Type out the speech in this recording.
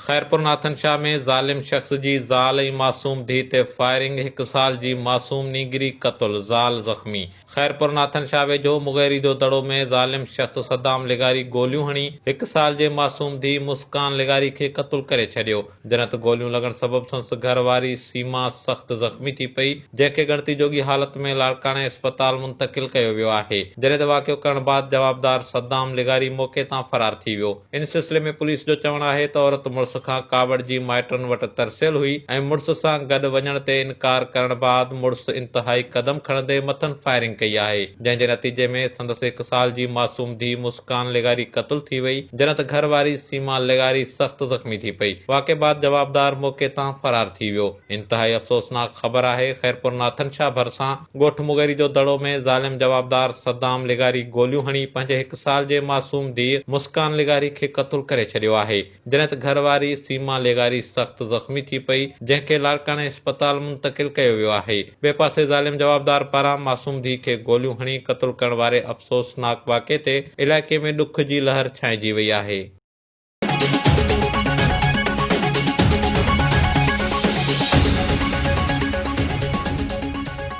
خيرپور ناٿن شاهه ۾ ظالم شخص جي زال ۽ معصوم ڌيء تي فائرنگ، هڪ سال جي معصوم نينگري قتل، زال زخمي. خيرپور ناٿن شاهه ويجهو مغيري جو دڙو ۾ ظالم شخص صدام لغاري گوليون هڻي هڪ سال جي معصوم ڌيء مسڪان لغاري کي قتل ڪري ڇڏيو، جڏهن ته گوليون لڳڻ سبب سندس گهر واري سيما سخت زخمي ٿي پئي، جنهن کي ڳڻتي جوڳي حالت ۾ لاڙڪاڻي اسپتال منتقل ڪيو ويو آهي، جڏهن ته واقعو ڪرڻ بعد جوابدار صدام لغاري موقعي تان فرار ٿي ويو. ان سلسلي ۾ پوليس جو چوڻ آهي ته عورت مڙس کان ڪاوڙجي مائٽن وٽ ترسيل هئي ۽ مڙس سان گڏ وڃڻ تي انڪار ڪرڻ بعد مڙس انتهائي قدم کڻندي مٿن فائرنگ ڪئي آهي جنهن جي نتيجي ۾ سندس هڪ سال جي معصوم ڌيء مسڪان لغاري قتل ٿي وئي جڏهن ته گهر واري سيما لغاري سخت زخمي ٿي پئي واقعي بعد جوابدار موقعي تان فرار ٿي ويو. انتهائي افسوسناڪ خبر آهي خيرپور ناٿن شاهه ڀرسان ڳوٺ مغيري جو دڙو ۾ ظالم جوابدار صدام لغاري گوليون هڻي پنهنجي هڪ سال جي معصوم ڌيء مسڪان لغاري کي قتل ڪري ڇڏيو آهي جڏهن ته گهر واري سيما لغاري سخت زخمي ٿي پئي جنهن کي لاڙڪاڻي اسپتال منتقل ڪيو ويو آهي ٻئي پاسي ظالم جوابدار پاران معصوم ڌيء کي گوليون هڻي قتل ڪرڻ واري افسوسناڪ واقعي تي علائقي ۾ ڏک جي لهر ڇانئجي وئي آهي.